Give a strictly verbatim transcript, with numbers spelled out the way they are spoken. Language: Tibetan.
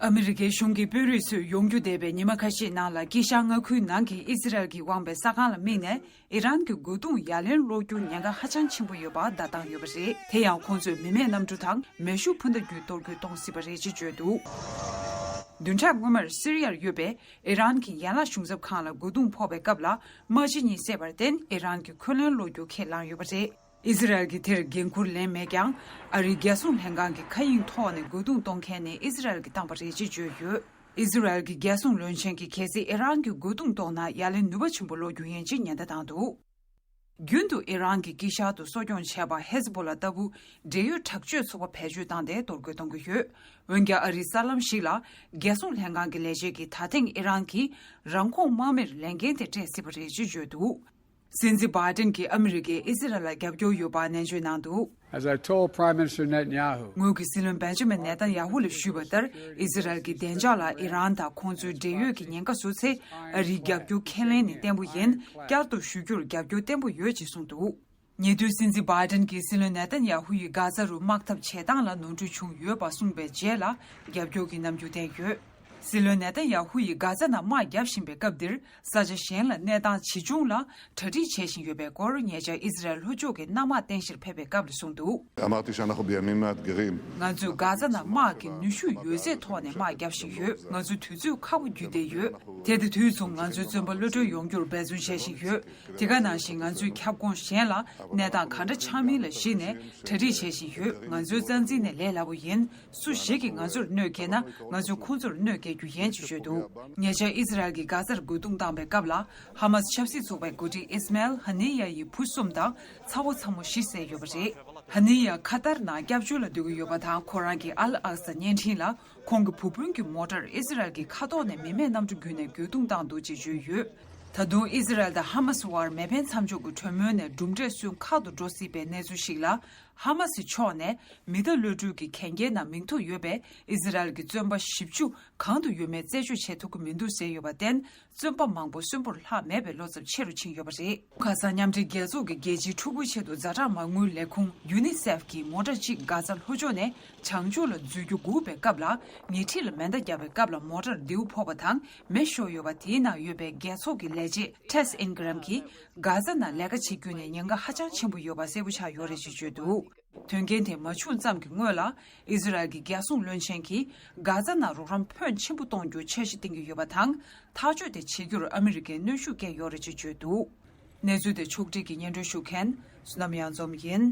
ཨ་མི་རི་ཀའི་གཞུང་གི་དཔོན་རིགས་ཚོས་ཡོང་རྒྱུ་བསྡད་པའི་ཉི་མ་ཁ་ཤས་ནང་ལ་དཀྱིལ་ཤར་མངའ་ཁུལ་ནང་གི་ཨི་ཟི་རལ་གྱིས་དབང་བའི་ས་ཁང་ལ་དམིགས་ནས་ཨི་རན་གྱི་རྒོལ་རྡུང་ཡ་ལན་སློག་རྒྱུ་ཉེན་ཁ་ཧ་ཅང་ཆེན་པོ་ཡོད་པ་བརྡ་བཏང་ཡོད་པ་རེད། དེ་ཡང་ཁོང་ཚོས་མི་མེད་གནམ་གྲུ་དང་མེ་ཤུགས་འཕུར་མདའ་བརྒྱུད་གཏོར་རྒོལ་གཏོང་སྲིད་པ་རེད་ཅེས་བརྗོད་འདུག་བདུན་ཕྲག་སྔོན་མར་སི་རི་ཡར་ཡོད་པའི་ཨི་རན་གྱི་ཡན་ལག་གཞུང་ཚབ་ཁང་ལ་རྒོལ་རྡུང་ཕོག་པའི་སྐབས་ལ་དམག་སྤྱི་གཉིས་བསད་པར་བརྟེན་ཨི་རན་གྱིས་འཁོན་ལན་སློག་རྒྱུ་ཁས་བླངས་ཡོད་པ་རེད། ཨི་ཟི་རལ་གྱིས་དེར་འགན་འཁུར་ལེན་མེད་ཀྱང་། ཨ་རིའི་རྒྱལ་སྲུང་ལྷན་ཁང་གི་མཁའ་དབྱིངས་ཐོག་ནས་རྒོལ་རྡུང་གཏོང་མཁན་ནི་ཨི་ཟི་རལ་གྱིས་བཏང་པ་རེད་ཅེས་བརྗོད་ཡོད། ཨི་ཟི་རལ་གྱི་རྒྱལ་སྲུང་བློན་ཆེན་གྱིས་གལ་སྲིད་ཨི་རན་གྱིས་རྒོལ་རྡུང་གཏོང་ན་ཡ་ལན་ནུས་པ་ཆེན་པོ་སློག་རྒྱུ་ཡིན་ཅེས་ཉེན་བརྡ་བཏང་འདུག་རྒྱུན་དུ་ཨི་རན་གྱི་དཀྱིལ་ཤར་དུ་གསོ་སྐྱོང་བྱས་པ་ཧེ་ཟི་བྷོ་ལ་ལྟ་བུ་འབྲེལ་ཡོད་དྲག་སྤྱོད་ཚོགས་པ་བེད་སྤྱོད་བཏང་སྟེ་གཏོར་རྒོལ་གཏོང་གི་ཡོད། འོན་ཀྱང་ཨ་རིའི་གསར་ལམ་ཞིག་ལ་རྒྱལ་སྲུང་ལྷན་ཁང་གི་ལས་བྱེད་ཀྱིས་ད་ཐེངས་ཨི་རན་གྱིས་རང་ཁོངས་དམག་མིར་ལས་འགན་དེ་སྤྲད་སྲིད་པ་རེད་ཅེས་བརྗོད་འདུག་སྲིད་འཛིན་བྷའི་ཏིན་གྱིས་ཨ་མི་རི་ཀས་ཨི་ཟི་རལ་ལ་རྒྱབ་སྐྱོར་ཡོད་པ་ནན་བརྗོད་གནང་འདུག As I told Prime Minister Netanyahu, ངོས་ཀྱིས་སྲིད་བློན་བེན་ཇ་མིན་ནེ་ཏན་ཡ་ཧུ་ལ་ཞུས་པ་ལྟར། ཨི་ཟི་རལ་གྱི་བདེ་འཇགས་ལ་ཨི་རན་དང་ཁོང་ཚོའི་འབྲེལ་ཡོད་ཀྱི་ཉེན་ཁ་བཟོ་ཚེ། ཨ་རིའི་རྒྱབ་སྐྱོར་ཁས་ལེན་ནི་བརྟན་པོ་ཡིན། བསྐྱར་དུ་ཞུ་རྒྱུར་རྒྱབ་སྐྱོར་བརྟན་པོ་ཡོད་ཅེས་གསུངས་འདུག་ཉེ་དུས་སྲིད་འཛིན་བྷའི་ཏིན་གྱིས་སྲིད་བློན་ནེ་ཏན་ཡ་ཧུ་ཡིས་གྷ་ཛ་རུ་དམག་འཐབ་བྱེད་སྟངས་ལ་ནོར་འཁྲུལ་བྱུང་ཡོད་པ་གསུངས་པའི་རྗེས་ལ་རྒྱབ་སྐྱོར་གྱི་རྣམ་འགྱུར་བསྟན་ཡོད། སྲིད་བློན་ནེ་ཏན་ཡ་ཧུ་ཡིས་གྷ་ཛ་ནང་དམག་བརྒྱབ་བཞིན་པའི་སྐབས་འདིར། ས་ཆ་གཞན་ལ་གནས་སྟངས་ཇི་བྱུང་ལ་གྲ་སྒྲིག་བྱེད་བཞིན་ཡོད་པའི་སྐོར་ཉེ་ཆར་ཨི་ཟི་རལ་ལྷོ་ཕྱོགས་ཀྱི་གནམ་དམག་རྟེན་གཞིར་ཕེབས་པའི་སྐབས་ལ་གསུངས་འདུག אמרתי שאנחנו בימים מאתגרים. ང་ཚོས་གྷ་ཛ་ནང་དམག་གི་ནུས་ཤུགས་ཡོད་ཚད་ཐོག་ནས་དམག་བརྒྱབ་བཞིན་ཡོད། ང་ཚོ་དུས་ཚོད་ཁག་པོ་བརྒྱུད་བསྡད་ཡོད། དེ་དང་དུས་མཚུངས་ང་ཚོའི་བཙོན་པ་གློད་གྲོལ་ཡོང་རྒྱུར་འབད་བརྩོན་བྱེད་བཞིན་ཡོད། དེ་ག་ནང་བཞིན་ང་ཚོས་ཁྱབ་ཁོངས་གཞན་ལ་གནས་སྟངས་ག་འདྲ་ཆགས་མིན་ལ་གཞིགས་ནས་གྲ་སྒྲིག་བྱེད་བཞིན་ཡོད། ང་ཚོའི་རྩ་འཛིན་ནས་ལས་སླ་པོ་ཡིན། སུ་ཞིག་གིས་ང་ཚོར་གནོད་སྐྱེལ་ན་ང་ཚོས་ཁོང་ཚོར་གནོད་སྐྱེལ་རྒྱུ་ཡིན་ཅེས་བརྗོད་འདུག་ཉེ་ཆར་ཨི་ཟི་རལ་གྱིས་གྷ་ཛར་རྒོལ་རྡུང་བཏང་པའི་སྐབས་ལ་ཧ་མ་སི་ཆབ་སྲིད་ཚོགས་པའི་འགོ་ཁྲིད་ཨིས་མེལ་ཧ་ནི་ཡ་ཡི་བུ་གསུམ་དང་ཚ་བོ་ཚ་མོ་བཞི་བསད་ཡོད་པ་རེད། ཧ་ནི་ཡ་ཁ་ཏར་ནང་སྐྱབས་བཅོལ་ལ་སྡོད་ཀྱི་ཡོད་པ་དང་ཁོ་རང་གི་ཨལ་ཨག་ས་བརྙན་འཕྲིན་ལ་ཁོང་གི་བུ་སྤུན་གྱི་མོ་ཊར་ཨི་ཟི་རལ་གྱི་མཁའ་ཐོག་ནས་མི་མེད་གནམ་གྲུ་བརྒྱུད་ནས་རྒོལ་རྡུང་བཏང་འདུག་ཅེས་བརྗོད་ཡོད། ད་དུང་ཨི་ཟི་རལ་དང་ཧ་མ་སི་དབར་མེ་འཕེན་མཚམས་འཇོག་གི་གྲོས་མོལ་ནས་གྲུབ་འབྲས་སུ་ཁག་ཏུ་འགྲོ་སྲིད་པའི་གནས་ཚུལ་ཞིག་ལ། ཧ་མ་སི་ཕྱོགས་ནས་མི་གདའ་གློད་གྲོལ་གྱི་གན་རྒྱའི་ནང་མིང་ཐོ་ཡོད་པའི་ཨི་ཟི་རལ་གྱི་བཙོན་པ་བཞི་བཅུ་གང་དུ་ཡོད་མེད་རྩད་གཅོད་བྱེད་ཐུབ་ཀྱི་མི་འདུག་ཟེར་ཡོད་པར་བརྟེན། བཙོན་པ་མང་པོ་གསོན་པོར་ལྷག་མེད་པའི་བློ་འཚབ་ཆེ་རུ་ཕྱིན་ཡོད་པ་རེད། ཁ་སང་མཉམ་འབྲེལ་རྒྱལ་ཚོགས་ཀྱིས་རྒྱལ་སྤྱིའི་ཕྲུ་གུའི་ཆེད་དུ་ཛ་དྲག་མ་དངུལ་ལས་ཁུངས་ཡུ་ནི་སེབ་ཀྱིས་མོ་ཊར་གཅིག་གྷ་ཛ་ལྷོ་ཕྱོགས་ནས་བྱང་ཕྱོགས་ལ་འཛུལ་རྒྱུ་སྒུག་པའི་སྐབས་ལ་ཉེ་འཁྲིས་ལ་མེ་མདའ་བརྒྱབ་པའི་སྐབས་ལ་མོ་ཊར་མདེའུ་ཕོག་པ་དང་མེ་ཤོར་ཡོད་པ། དེའི་ནང་ཡོད་པའི་རྒྱལ་ཚོགས་ཀྱི་ལས་བྱེད་ཊེས་ཨིན་གྷི་རམ་གྱིས། གྷ་ཛ་ནང་ལས་ཀ་བྱེད་རྒྱུ་ནི་ཉེན་ཁ་ཧ་ཅང་ཆེན་པོ་ཡོད་པ་གསལ་པོ་ཆགས་ཡོད་རེད་ཅེས་བརྗོད་འདུག་དོན་རྐྱེན་དེ་མ་བྱུང་ཙམ་གྱི་སྔོན་ལ་ཨི་ཟི་རལ་གྱི་རྒྱལ་སྲུང་བློན་ཆེན་གྱིས་གྷ་ཛ་ནང་རོགས་རམ་ཕོན་ཆེན་པོ་གཏོང་རྒྱུར་འཆར་གཞི་བཏིང་གི་ཡོད་པ་དང་། ཐག་གཅོད་དེ་བྱེད་རྒྱུར་ཨ་མི་རི་ཀས་གནོན་ཤུགས་བསྐྱོན་ཡོད་རེད་ཅེས་བརྗོད་འདུག་གནས་ཚུལ་དེ་ཕྱོགས་སྒྲིག་གིས་སྙན་སྒྲོན་ཞུ་མཁན་བསོད་ནམས་གཡང་འཛོམས་ཡིན།